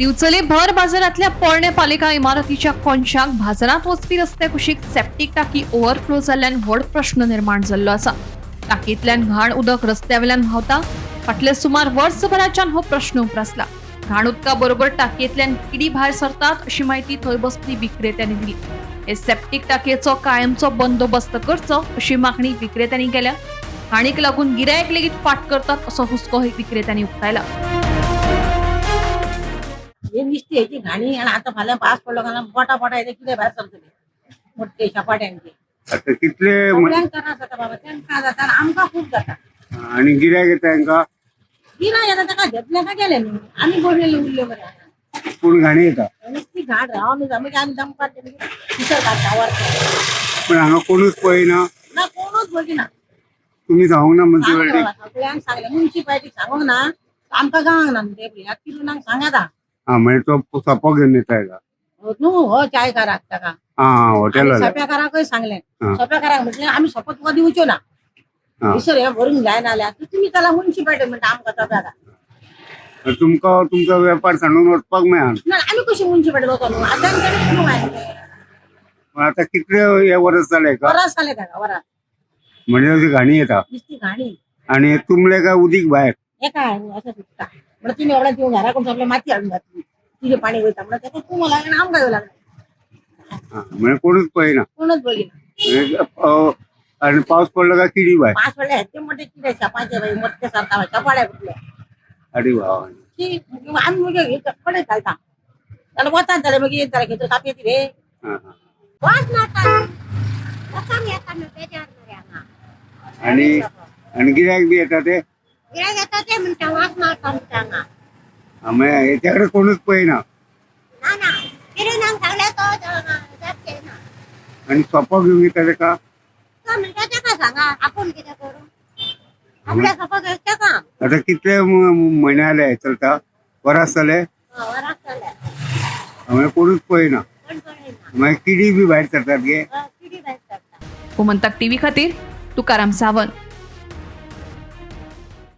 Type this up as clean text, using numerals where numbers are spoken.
दिवचले भर बाजारांतल्या पोरणे पालिका इमारतीच्या कोनशाक बाजारांत वचपी रस्त्या कुशीक सेप्टीक टाकी ओव्हरफ्लो जाल्ल्यान व्हड प्रश्न निर्माण जाल्लो आसा. टाकींतल्यान घाण उदक रस्त्या वयल्यान व्हांवता. फाटले सुमार वर्सभराच्यान हो प्रश्न उप्रासला. घाण उदका बरोबर टाकयेंतल्यान किडी भायर सरतात अशी म्हायती थंय बसपी विक्रेत्यांनी दिली. हे सेप्टीक टाकयेचो कायमचो बंदोबस्त करचो अशी मागणी विक्रेत्यांनी केल्या. घाणीक लागून गिरायक लेगीत फाट करतात असो हुस्को विक्रेत्यांनी उक्तायला. हे नुस्ती हेची घाणी आणि आता फाल्यां पावस पडलो काय बोटा बोटा येते, कितें भायर सरतले मोठे शपाट्यांचे. आता कितले सगळ्यांक त्रास जाता बाबा, तांकां जाता आनी आमकां खूब जाता. आणि गिरायक येता तांकां? गिरायक येता, ताका घेतलें काय गेलें न्हू, आमी बसलेले उरले बरे हांगा. पूण घाणी येता. नुस्ती घाण रावन मागीर आमी दमकार पिसर काडटा वर. पण हांगा कोणूच पळयना? ना, कोणूच बगिना. तुमी सांगूंक ना सांगलें मुन्सिपालिटी? बाबा, सगळ्यांक सांगलें, मुन्सिपालिटीक सांगूंक ना, आमकां गावांक ना ते ह्या किलूनाक सांगाता. हा, म्हणजे तो सोपो घेवन येता हेका? न्हू, हो चायकाराक ताका. हा, हॉटेल. आनी सोप्याकाराकय सांगलें. हा. सोप्याकाराक म्हटलें आमी सोपो तुका दिवच्यो ना, हयसर हें भरूंक जायना जाल्यार तुमी चला मुन्सिपालिटी म्हणटा आमकां सोप्याकार. तुमकां तुमचो वेपार सांडून वचपाक मेळना. ना, आमी कशी मुन्सिपालिटी वचोन न्हू आतां आमच्याकडे न्हू. पण आता कितले हे वर्स जाले का? वरास जालें ताका वरास. म्हणजे अशी घाणी येता. नुस्ती घाणी. आणि तुमले काय उदीक भायर? एका अशें सुट्टा म्हणल्यार तुमी एवढ्या तिवून घरा कडून सगळें माती हाडून घातली, तुजें पाणी वयता म्हणल्यार ताका तूं लागलें आनी आमकां येवं लागलें. हा, म्हणजे कोणूच पळयना. कोणूच बगिना. म्हणजे, आणि पावस पडलो काय किडी भायर. पांच पडले हेचे मोठे किडे शापाचे बाई, मोठे सरता चपाड्या कुठले. अरे वा. की आमी मागीर कडेक घालता जाल्यार वतात, जाल्यार मागीर येत जाल्यार खंय कापी येत रे. हा, हा. वास मारता, लोकांक येता न्हू बेजार मरे हांगा. आणि आणि गिरायक बी येता ते? गिरायक येता, ते म्हणटा वास मारता म्हणटा हांगा. हा, म्हणजे हेच्याकडे कोणूच पळयना. ना ना, किरणाक सांगलें, तो जाप केना. आणि सोपो घेवन येता तेका? तो म्हणटा तेका सांगा, आपूण कितें करूं, आपल्या सोपो घेवचें तेका. आता कितले म्हयने जाले चलता, वरास जाले? वराक चल्ल्या. म्हणजे कोणूच पळयना. कोण पळयना. मागीर किडी बी भायर सरतात गे. किडी भायर सरता. गोमंतक टीव्ही खातीर तुकाराम सावंत.